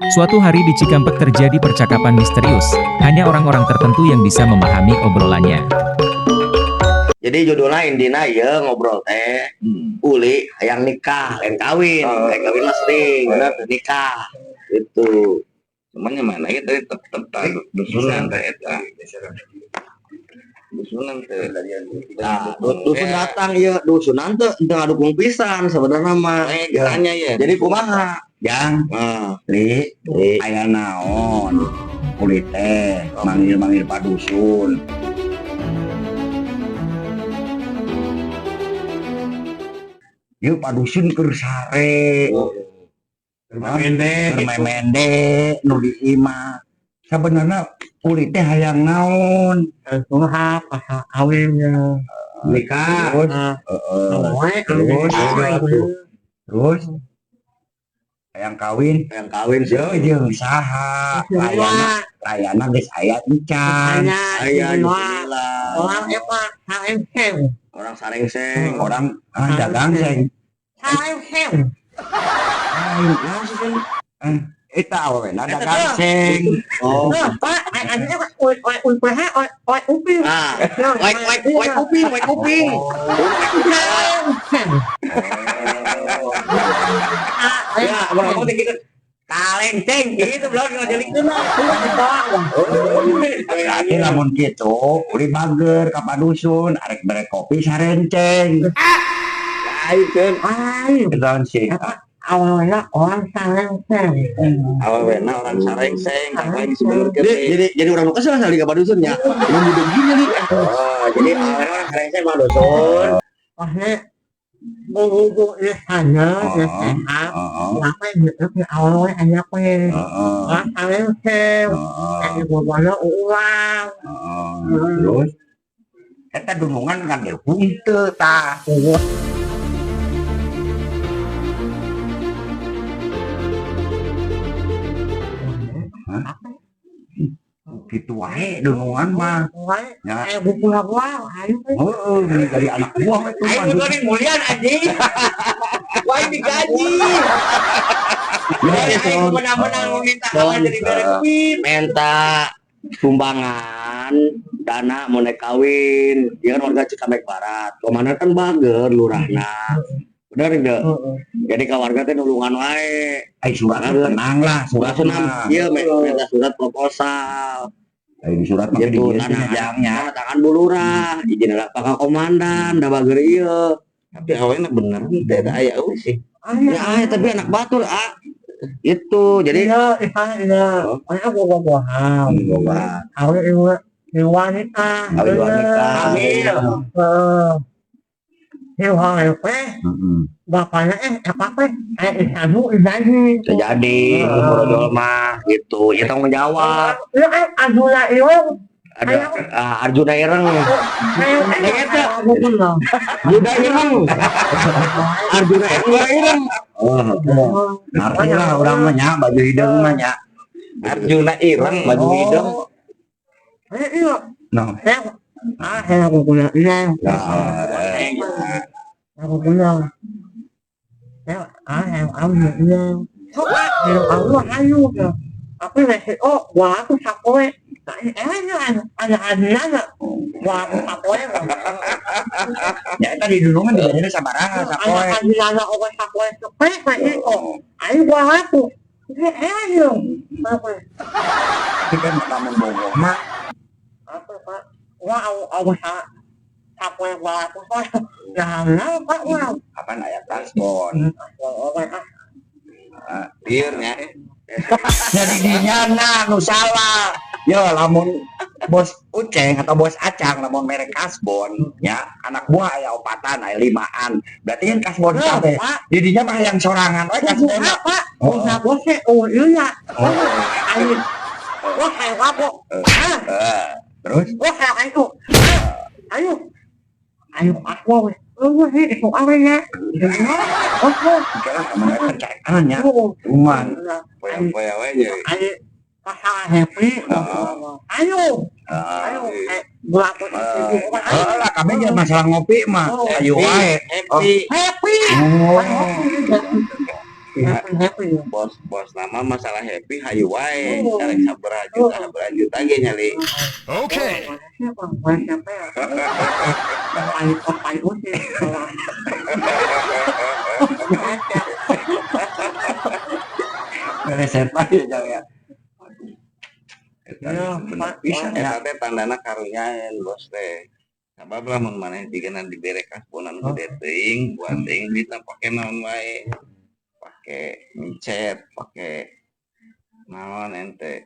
Suatu hari di Cikampek terjadi percakapan misterius. Hanya orang-orang tertentu yang bisa memahami obrolannya. Jadi judulnya intina ya ngobrol teh uli hayang nikah, lain kawin, lain kawin mah sering, Benar. Nikah itu. Cuman yang mana ya tadi tetep dusunan teh eta. Dusunan teh. Nah, dusun datang ya, dusunan teh teu ngadukung pisan sebenarnya mah. Eh, Ya. tanya ya. Jadi kumaha? Jang, Nah, li, aya naon? Kulit teh manggil-manggil Pak Dusun. Yuk Pak Dusun keur sare. Keur memende. Keur memende nu di imah. Sabenerna kulit teh hayang naon? Curhat pasal kawinnya. Nikah. Terus, Nah, heeh. terus, Terus hayang kawin. Hayang kawin sih. Yo jeung saha? Layana layana geus aya encan. Aya Orang apa? Sarengseng. Orang sarengseng. Orang ah, dagang seng. Sarengseng. Lain eta awewena dagang seng. Oh. Nah, Pak, ada UPH, uping. Ah, wek wek wek kuping, wek kuping. Sarengseng. Ya, ngomong teh gitu. Kalengceng gitu belum ngajelikeun mah. Berarti lamun kitu uli bager ka Padusun arek bere kopi sarenceng. Lain kan. Ayo, Naon sih? awalnya orang sarengseng. Awewena orang sarengseng, apa yang disebut Jadi orang nu kesel sali ka Padusun nya. Ini udah gini nih. Oh, jadi awalnya orang sarengseng mah dusun. Maksudnya, buku sana, ya sehat. Apa yang gitu, awalnya hanya apa orang sarengseng. Ada bawa uang. Terus eta dunungan kan ge henteu tah. Hah? Gitu wae dunungan mah. Ya. Buku uang, ayo. Heeh, ini dari anak buah itu mah. Aing udah mulian anjing. Wah, digaji. Ya, Aing menang-menang minta kawan jadi bere duit. Minta sumbangan dana mau naik kawin. Dia kan warga Cikampek Barat. Komandan kan bager lurahna. Bener enggak? Jadi ka warga teh nulungan wae. Ai surat tenang lah, surat Surat mah. iya minta surat proposal. Ai di surat mah Gitu, di tanah jangnya. Tanda tangan bu lurah, izin lah pak komandan, da bager ieu. Tapi awewena bener teh eta aya euy sih. Ya ah, tapi anak batur ah. Itu jadi Iya, iya, iya. Aku bobohan. Aku ibu ibu wanita. Ibu wanita. Hamil. Heeh. Ibu wanita, Heeh. bapaknya apa apa ibu ibu terjadi borojol mah gitu. Ya tanggung jawab. Iya, Arjuna Ireng. Ada ah, Arjuna Ireng. Arjuna Ireng. Arjuna Ireng. Oh, ngerti lah urang mah nya baju hideung mah nya. Arjuna Ireng. Baju hideung. Iya, No. ah, aku punya, iya, aku punya. Ya, ah, aku punya. Aku ayo, aku nasi, oh, wah, aku sapoe. Ada ada wah, aku sapoe. Ya eta di dunungan dibayarnya sabaraha sapoe. Ada ada aku sapoe, sapoe, sapoe, ayo gua aku. Ayo, apa? Tapi kan lamun bogoh mah Apa, Pak? Wah, aku sapoe, wah, aku nah, Pak, wah. apa aya transpon. Biar nya. Jadi dinya nah nu salah. Ya lamun bos Uceng atau bos Acang lamun merek kasbon ya anak buah aya opatan aya limaan. Berarti kan kasbon kabeh. Didinya mah yang sorangan we kasbon. Pak, oh, bosnya, oh iya. Ayo. Wah, kayak apa? Terus Wah, kayak itu. Ayo. Ayo aku. Oh, itu apa ya? Oh, kira sama percayaan nya. Cuman Poya-poya we nya. Ayo pasangan happy. Ayo. Ayo, gua lah kami jangan masalah ngopi mah. Ayo wae. Happy. Happy. Oh. Happy happy. Bos bos nama masalah happy hayu wae. Oh. Arek sabaraha juta, sabaraha juta ge nyali. Okay. Siapa? Siapa ya? Paling paling usia. Beres apa ya jang ya. Eta Ya, bener Pak. pisan eta teh tandana karunyaeun bos teh. Sabab lamun maneh jigana dibere kasbonan gede teuing, buat teuing duitna pake naon wae. Pake micet, pake naon ente.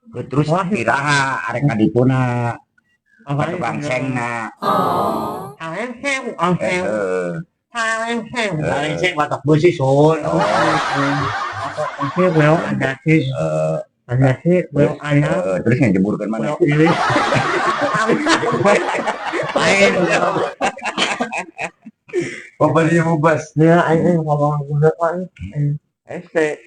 Terus iraha arek ka dituna ka tukang sengna. Seng, seng, Heeh. seng. Lain sih batak beusi sun. Oh, Oke, belok ada sih, ada sih, belok ayam, terus ngejeburkeun mana? belok ini. Lain. Pokoknya mau bas. Ya, ini ngomong gue pak. Hese,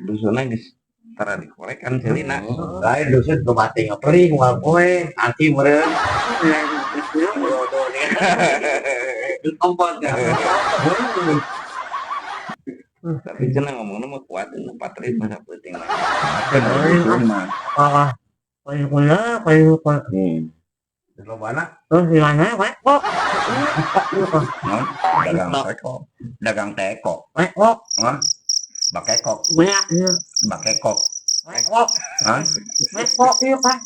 dusunna geus tara dikorekan ceulina. Lain dusun tuh mati ngepering moal poe nanti meureun. Kompot ya. Tapi cenah ngomongna mah kuat patrit masa peuting mah. Kan dusun mah. Malah, kayak gue, kayak gue. Lobana Terus gimana, pak? Kok? Non, dagang teko. Dagang teko. Kok? Bakekok, Banyak, bakekok. kok? Hah? Kok iya pak?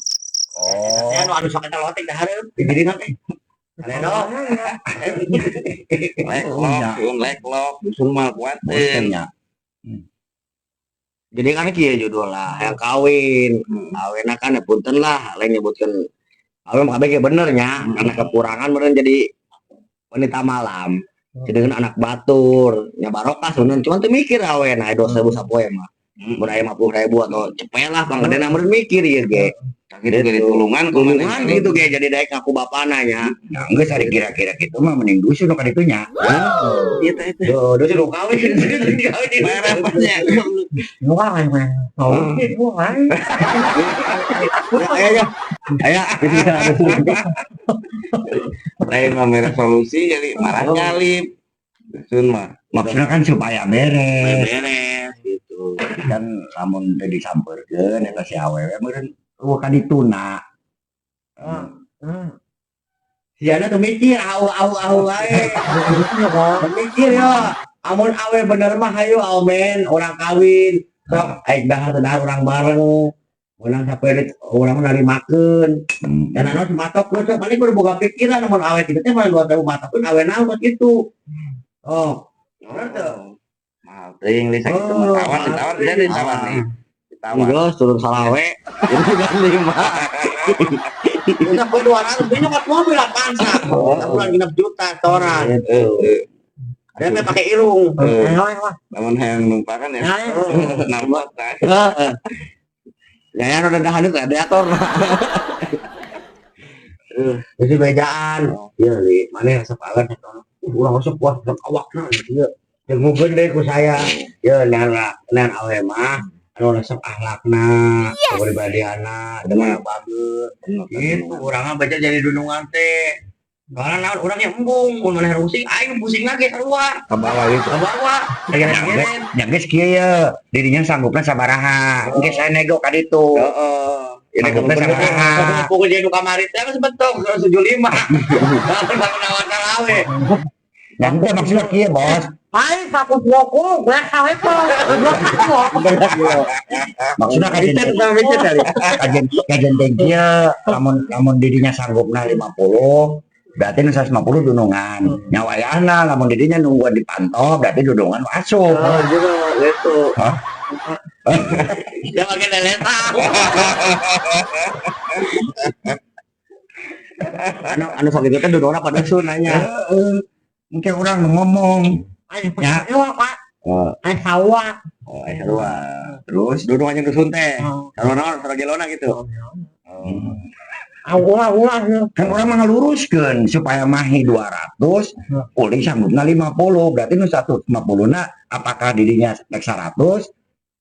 Oh. Ya nu anu sok eta lotek dahareun di dirina teh. Ane no. Leklok, sun leklok, dusun mah kuateun. Nya. Jadi kan kieu judulna yang kawin. Kawinna kan ya punten lah lain nyebutkeun kawin mah kabeh ge bener nya karena kekurangan meureun jadi wanita malam. Jadi anak batur, nya barokah sebenarnya cuman teu mikir awena aya 2000 sapoe mah. Mun aya 50.000 atau cepet lah panggedena meureun mikir ieu ge. Gitu ge ditulungan Tulungan gitu ge jadi daek ngaku bapana nya. Nah, geus ari kira-kira kitu mah mending dusun nu ka ditu nya. Iya teh teh. Duh, duh suruh kawin. Kawin. Merepnya. Bukan kayak gue. Oh, bukan. Ayo, ayo. Ayo. Lain mah mere solusi jadi marah nyalip. Dusun mah. Maksudnya kan supaya beres. Beres gitu. Kan lamun teu disampeurkeun eta si awewe meureun eueuh ka dituna. Siana tuh mikir au au au wae. Mikir ya. Amun awe bener mah hayu amen orang kawin. Sok aik dahar dahar orang bareng. Urang sampai urang narimakeun. Dan anu matok geus sok paling kudu boga pikiran amun awe kitu teh mah 2000 matokeun awe naon kos kitu. Oh, Bener teu? Mahal teuing li sakitu mah tawar ditawar bisa ditawar nih. Ditawar. Geus turun salawe. Itu kan lima. Udah poe 200 dia nyokot mobil Avanza. Bulan 6 juta setoran. Dia mah pakai irung. Lamun hayang numpakan ya. Nambah tah. Heeh. Ya ya udah dahan itu radiator. Jadi bejaan. Iya li, mana resep agan urang resep wah resep awakna gitu ya. Dengukeun deui ku saya. Ya nean nean awe mah anu resep akhlakna, kepribadianna, dengan bagus. Gitu urang mah baca jadi dunungan teh. Soalnya naon urang yang embung, mun maneh pusing, aing pusing lagi sarua. Ke bawah gitu. Ke bawah, geren-geren. Nya geus kieu ye, dirinya sanggupna sabaraha. Geus saya nego ka ditu. Heeh. Ini Sanggupna sabaraha. Pukul jadi nu kamari teh geus betok 175. Kalau nawar salawe. Nah, teu maksudna kieu, Bos. Hai, sapu boku, gue sawe kok. Maksudna kajen Micet sama micet kali. kajen kajen teh kieu, lamun lamun dirinya sanggupna 50 berarti nu 150 dunungan. Nya wayahna lamun dirinya nungguan dipantau berarti dunungan asup. Oh, gitu, gitu. Hah? Dia pakai leleta. Anu anu sakitu teh dunungan apa dusun nanya. Heeh. Mungkin orang nu ngomong. Ayo, Pak. Ayo sawah. Oh, sarua. Terus Dunungannya dusun teh. Sarua naon, sarua jelona gitu. Ulah, ulah. kan orang mah ngaluruskeun supaya mahi 200 uli sanggupna 50 berarti nu 150 na apakah dirinya rek 100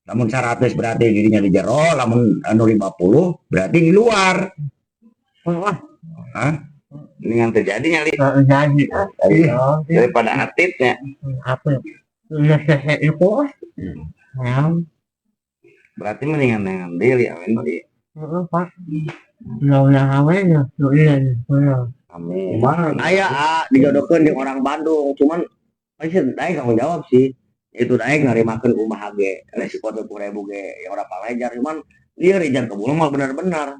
lamun 100 berarti dirinya di jero lamun anu 50 berarti di luar. Wah, Dengan terjadi nyali jadi. daripada atitnya. Apa? Geus itu. Ya. Berarti mendingan dengan diri awen di. Heeh, Pak. Ya udah awe ya, iya iya. Amin. Aya ah, dijodohkeun jeung orang Bandung, cuman pasti daek tanggung jawab sih. Itu daek narimakeun kumaha ge, resiko 20.000 ge yang ora palejar, cuman dia ijab kabul mah benar-benar.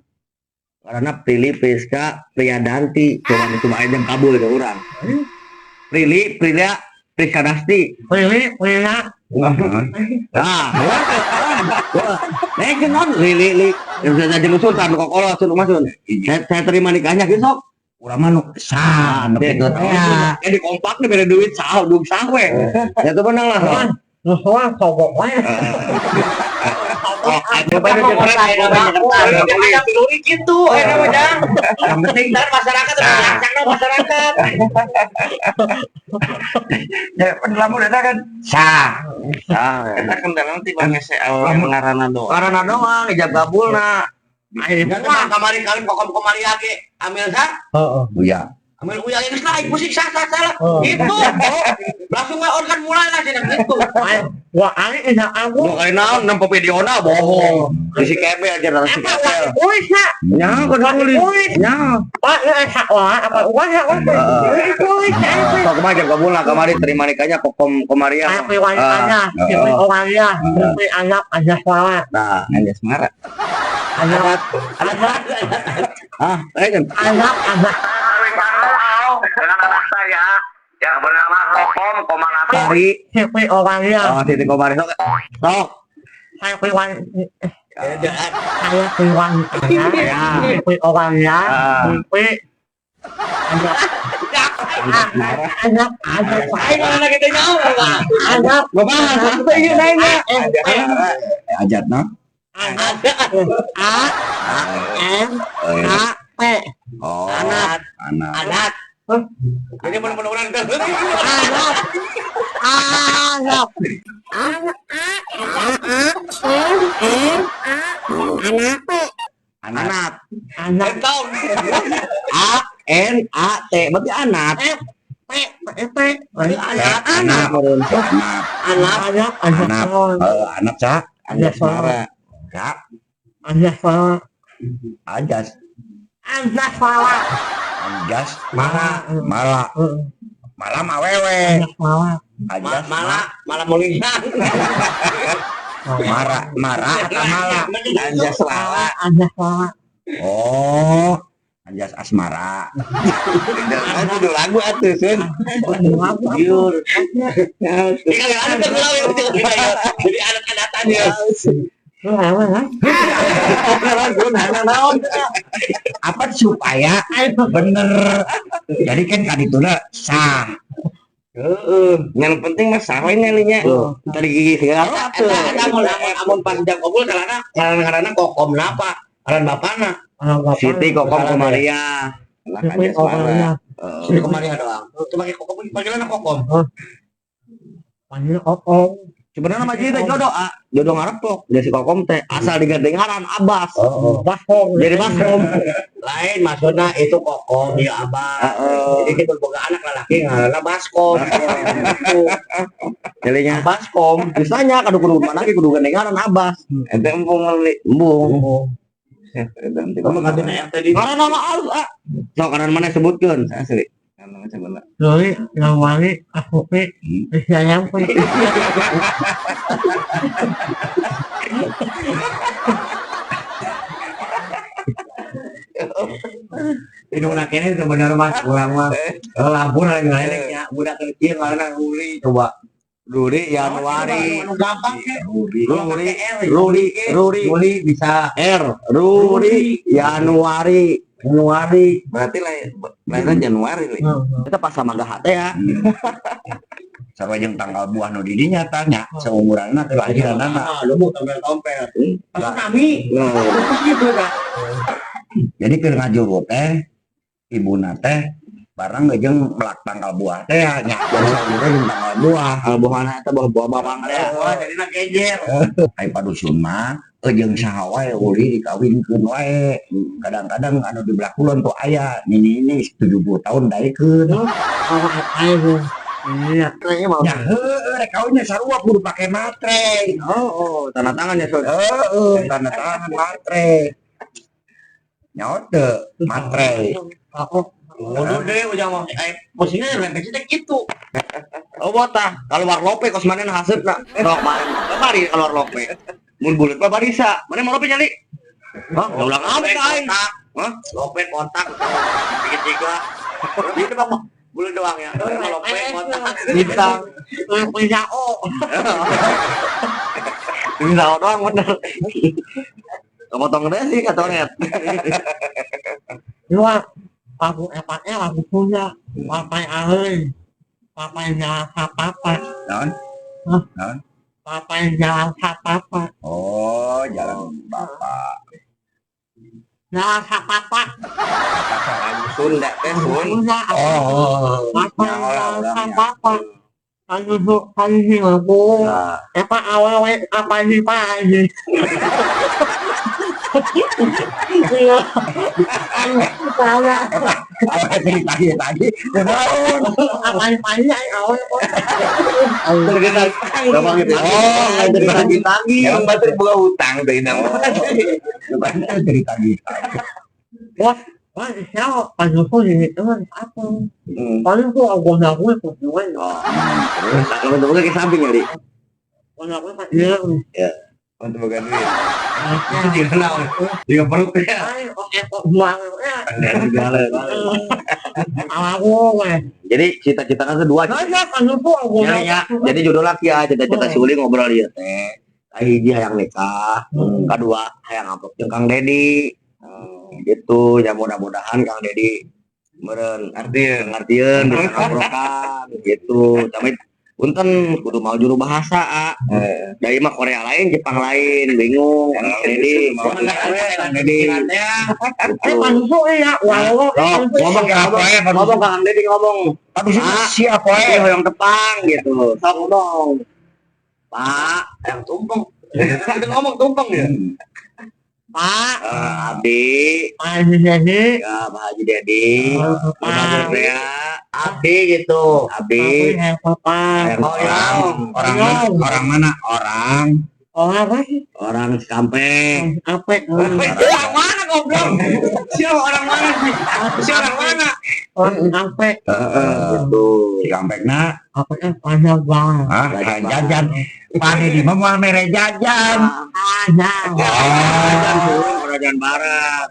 Karena Prilly Priska Priadanti, cuman itu mah ijab kabul ke urang. Prilly Prilia Priska Dasti. Prilly, Priya. Nah, Nek non Lili li bisa jadi sultan kokolo sun masun. Saya terima nikahnya gitu sok. Urang mah nu sah nu kitu teh. Ya, di kompak nih beda duit sah, duit sah we. Ya itu menang lah. Sok. Lu soal sogok wae. Oh, coba deh Ada piluri gitu, eh nama jang. Yang penting Ntar masyarakat udah masyarakat. Ya lamun eta kan sah. Sah. Eta kendala ti bang hese awewe ngaranna doang. Karena doang ijab kabulna. Ayo, Kan kamari kawin kokom komari age ambil sah, Heeh. Uya. ambil uya ini lah musik sah sah salah. Oh. Gitu. Langsung we organ mulai lah cenah gitu. Wah, aing ijab kabul. Gua kali naon nempo videona bohong. Di si kebel aja si Apa kebel. wah ya? Nya kudu Kuis. Nya. Pak, ya wah, apa wah ya wah. Kuis, Sok kumaha ijab kabulna kamari terima nikahnya kokom komaria. Tapi wanitanya, si orangnya, si anak ada suara, Nah, Anjas Mara. anak, anak, ah, eh kan. anak, anak. Dengan anak saya yang bernama Kokom Komalasari. Si orangnya, Oh, titik Komari sok. Sok. saya saya wanitanya, si orangnya, si anak, anak, anak, Aing mana kita nyawa, Pak. anak, Bapak, satu ieu nanya. Ajatna. A, M, A, P, Oh, Anak. anak. Anak. Jadi bener-bener orang teh. anak, anak, anak, A, M, M, A, anak, P, Anak. Anak. anak, A N A T berarti anak. P, P, P, Anak. Anak. Anak. Anak. anak, anak, Anak. Eh, anak sah. Anjas Mara. Kak, Anjas Mara, Anjas. Anjas Mara, Anjas Mara. Mala. Mala mah awewe. Anjas Mara, Anjas Malah malah mulian. Mara, Mara atau Mala? Anjas Lala. Anjas Mara, Oh, Anjas Asmara. Jangan judul lagu atuh Sun. Jujur. Ini kali ada teh Jadi anak-anatan ya. lu apa ya? Apa supaya bener. Jadi kan kadituna sah. Heeh. Yang penting mah sah we nyalinya. Tadi gigi segala Eta eta mun amun amun pas jam kabul karena karena kokom napa? Ngaran bapana. Anak bapak, Siti Kokom Komaria. Anak si Anjas Mara. orangnya, Siti Komaria doang. Cuma kokom panggilan kokom. panggil kokom, Sebenarnya mah teh jodoh ah, jodoh ngarepok. Dia si Kokom teh asal diganti ngaran Abbas. baskom, Jadi baskom. Lain maksudnya itu kokom ya abah. Heeh. Jadi kita boga anak lelaki ngaranna baskom. Gitu. Jadinya Baskom. Misalnya kudu kudu mana lagi kudu ganti ngaran Abbas. Eta empung meuli. Embung. Eta Kamu ganti RT di Ngaran nama alus ah. Sok ngaran mana sebutkeun? Asli. Kan sebenarnya. Lori, Lawari, Afupi, Isyayampi, Indungna kene sebenarnya mah urang mah lampun lain lain ya budak kecil ngaranna Ruri coba. Ruri Januari. Anu gampang ke. Ruri Ruri Ruri Ruri bisa R Ruri Januari. Januari. Berarti lahirnya Januari li. Kita pas sama gak teh ya. Sama jeung tanggal buah nu di dinya tanya seumuranna kelahiranna. Ah, lu mau tompel-tompel. Pas kami Nah, gitu dah. Jadi keur ngajuru teh ibuna teh barang jeung melak tanggal buah teh nya. Jadi saumurna jeung tanggal buah. Kalau buah eta buah buah bawang teh. Wah, jadi nak gejer. Ai padusun mah jeung saha wae uli dikawinkeun wae. Kadang-kadang anu di belah kulon tuh aya nini ini 70 tahun daekeun. orang air, Iya. Ya heueuh, rek kawinnya sarua kudu pake matre. Oh, tanda tangannya so. Heeh, tanda tangan matre. Nyaho teu matre? Aku Waduh deh, ujang mah. Eh, posisinya rempesi teh gitu. Oh, botah. Keluar lope kos manehna haseupna. Sok main. Bari keluar lope. Mun buleut mah barisa. Mana mau lope nyali? Hah, ulang amat aing. Hah? Lope kontak. Bikin tiga. Itu bang bulat doang ya. Lope kontak. Bintang. Punya O. Bintang doang bener. Kepotong deh sih kata net. Dua. Aku epaknya aku punya. Papai ahli. Papai jalan papa. Naon? Hah? Naon? Papai jalan papa. Oh, jalan bapak. Jalan papa. Sunda teh Sun. Punya. Oh, Papai ya, jalan orangnya. papa. Ayo ayo sih aku. Nah, Epa awewe apa sih pak ini? Iya. Ayo, salah. Apa cerita tadi? Naon? Apa sih pak ini? Ayo, awewe. Gampang gitu. Oh, tagi-tagi. Emang batur boga hutang teh nama. Bukan cerita gitu. Wah, wah, siapa? Pak Yusuf ini teman aku. Paling tuh aku aku ikut juga. Nah, kalau untuk ke samping ya, Di. Kalau aku kan iya. Untuk boga duit. Itu juga naon. Juga perut ya. Ayo, oke, kok buang ya. Aku, weh. Jadi cita-cita kan dua. Nah, ya, Pak Yusuf aku. Ya, ya. Jadi judul laki ya, cita-cita si Uli ngobrol dia teh. Kahiji hayang nikah, kedua hayang amplop jeung Kang Dedi. Gitu, ya mudah-mudahan Kang Dedi meureun Artinya ngartieun bisa ngaprokan gitu. Tapi punten kudu mau juru bahasa, ah. Dari mah Korea lain, Jepang lain, bingung. Kang Dedi, Kang Dedi. Eh, Pak Yusuf iya, wah, Sok, ngomong Siapa ngomong, ya, Pak ngomong Kang Dedi ngomong. Tapi Ah. siapa Ini ya? hoyong tepang gitu. Sok ngomong. Pak, Yang tumpeng. Itu ngomong tumpeng ya. Pak, Abdi, Pak Haji Dedi, ya Pak Haji Dedi, Pak, ya, Abdi gitu, Abdi, Pak, Oh, ya. Orang mana? Orang mana? Orang. orang apa sih? Orang Cikampek, Apa? Orang mana goblok? Siapa orang mana sih? Siapa orang mana? Orang apa? Heeh. gitu. Cikampekna, Apa kan panjang banget. ah, jajan. Pak Dedi mah moal mere jajan. Panjang. Jajan turun kerajaan barat.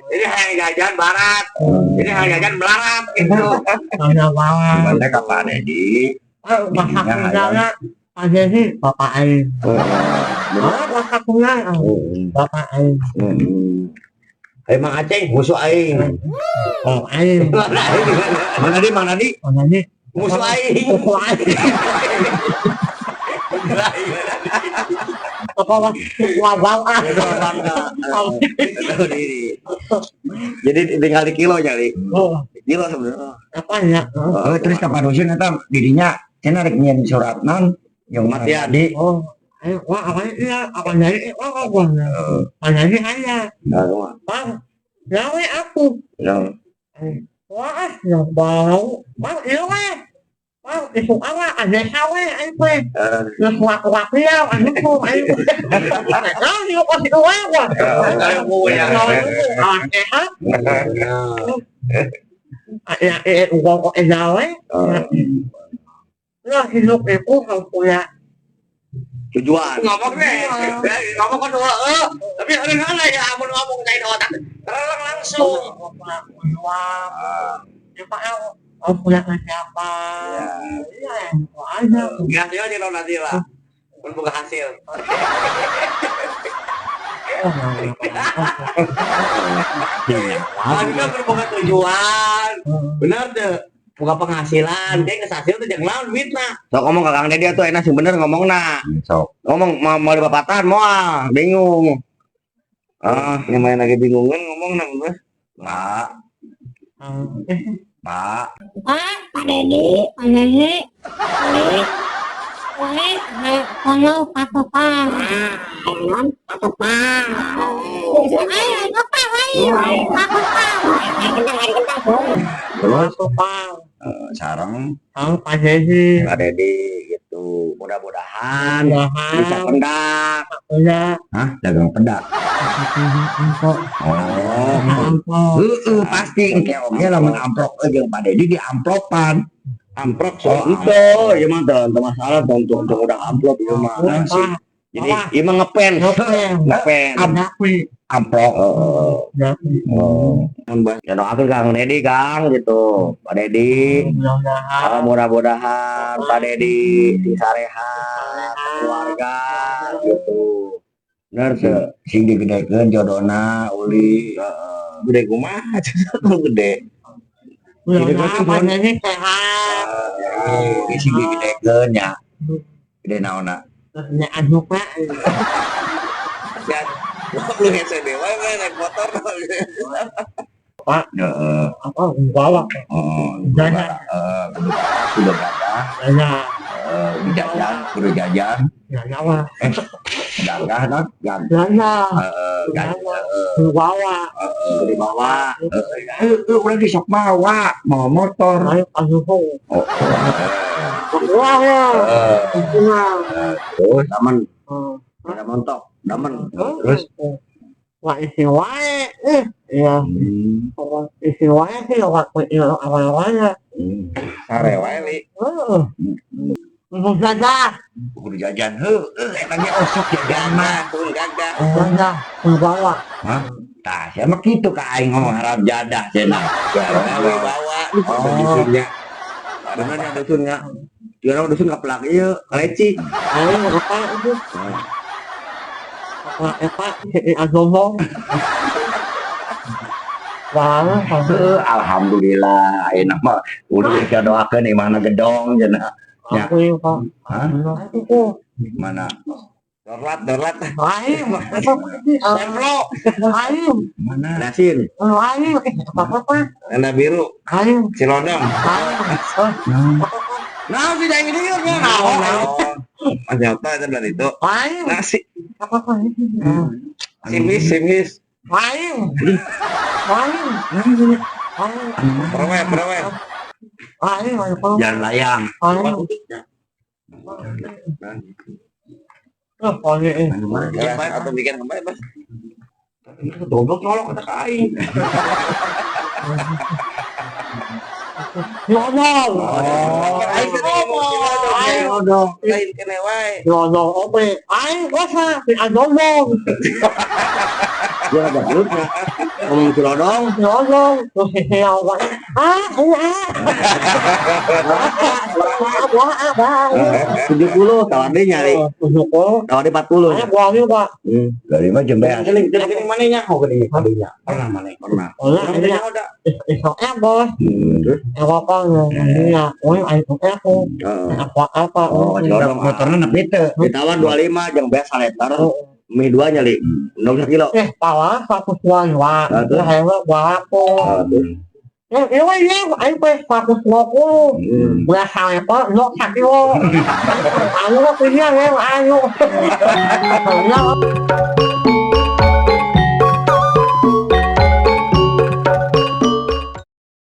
Ini hayang jajan barat. Ini hayang jajan melarat gitu. Panjang banget. Cuman teh ka Pak Dedi. Masa kuliahnya Pak Dedi, Bapak Aing. Oh, masa kuliah Bapak Aing. Ayo Mang Aceng, musuh aing. Oh, Aing. Mang Nadi, Mang Nadi, Oh, nanti. musuh aing. Oh, Aing. Apa wah wah ah. Tahu diri. Jadi tinggal di kilo nyari. Oh, Kilo sebenarnya. apa ya? Oh, terus ka Pak Dusun eta didinya cenah rek nyieun surat naon yang Kematian. Di Oh, ayo, wah, apa iya, apa jadi, wah, apa, apa jadi ayah, Nah, bang, gawe aku, nah. wah, yang bau, bang, iya weh, bang, isu apa, ada sawe, ayo weh, ya suatu waktu ya, ayo tuh, ayo, nah, yuk kasih uang, wah, awas sehat, ya, uang kok gawe, ya hidup itu harus punya Tujuan. Ngomong deh. Ngomong kan dua, tapi ada mana ya amun ngomong kayak otak. Terang langsung. Tujuan, ya Pak, harus punya kesiapan, iya, itu aja. Hasilnya di nanti lah. Pun buka hasil. Oh, ya, Kan kan berbuka tujuan. Benar tuh. Buka penghasilan, kayak ke hasil tuh jangan lawan duitna. Sok ngomong ke Kang Dedi tuh enak sih bener ngomongna. Sok. Ngomong mau mau dibapatan moal, bingung. Ah, Yang main lagi bingungan ngomong nang bos. Pak, Pak, Pak, Pak Dedi, Pak Dedi, Weh, kalau Pak Pak, Pak Pak, ayo Pak, ayo Pak Pak, terus Pak, Sareng Sareng Pak Dedi. Pak Dedi gitu. Mudah-mudahan bisa Mudahan pendak. ya. Hah, dagang pedak. Amplop. Oh. Amplop. Heeh, pasti engke oge lamun amplop jeung Pak Dedi di amplopan. Amprok Oh, so. itu, ya mah teu masalah tong tong udah amplop ieu mah. Nah, sih. Jadi ieu mah ngefans, ngefans. Amplop. Heeh. Oh. Mun bahas Ya doakeun Kang Dedi Kang gitu. Pak Dedi. Mudah-mudahan. Ah, mudah-mudahan Pak Dedi sing sarehat, keluarga gitu. Bener teu? Sing digedekeun jodona uli. Gede kumaha lu gede. Mudah-mudahan Pak Dedi sehat. Eh, sing digedekeun nya. Gede naonna? Ya juga. Ya, lu hese dewa mah naik motor. Heeh. Apa bawa? Oh, Jajan. eh, kudu kudu gagah, Ya, eh, jajan, kudu jajan, ya, ya, ya, gagah non, gag, ya, ya, heeh, gagah, bawa. Dibawa. eh, udah di sok mawa, mau motor. Ayo, ayo, Oh, wah, ya, eh, Terus aman, ada montok, damen. Terus? Wah, isi wae, eh, ya, isi wae sih waktu itu awal-awalnya. Sare wae li. Heeh. Untuk jajan, Kudu jajan, heuh, eta ge osok jajan mah. Pun gagah. jajan, bawa. Tah, sia mah kitu ka aing ngomong harap jadah cenah. Gagah wibawa. Oh. Dusunnya. Bener ya dusun nya. Juara dusun kaplak ieu, kaleci. Ayo, apa itu? Apa, apa, si Azomo. Wah, Heuh, alhamdulillah ayeuna mah udah bisa doakeun imahna gedong cenah. Ya. aku ya, Pak. Hah? Aku, Mana? Dorlat, dorlat. lain, Sempro. lain, Mana? Dasin. lain, apa apa, Tenda biru. lain, Cilodong. lain, Nah, si jangan lieur nya naon. Mas Nyata itu dari itu. lain, Nasi. apa apa, Simis, simis. lain, lain, lain, Prewe, prewe. lain, Jalan layang. lain, oh, ini, Ya, atau bikin kembali, Bos. Goblok nyolok kata ka aing. Yodong, Aing tadi ngomong Cilodong. aing, yodong, Lain kene wae. yodong, oke, aing, kosa, si Adodong, Dia ada belutnya. Ngomong Cilodong, yodong, terus si Yodong, ah, iya, ah, ah, ah, 70 tawar deui nyari. ah, Tawar deui 40. Ayo buang pak. Dari mah jembe. Geuning geuning mana nya? Oh geuning kadinya. Pernah mana? Pernah. Olah ini isok bos. Terus Eropa ya, oh ayo aku apa apa. Oh, Cilodong. Motorna nepi teu. Ditawar 25 jeung beas saliter. Mie dua nyali. 6 kilo. Eh, pala 125. Nah, terus? Ayo buang aku. Terus Eh, ini ya, ayo pe 120. Udah sampai pak, lo kaki lo. Ayo lo punya ya, ayo. Ayo.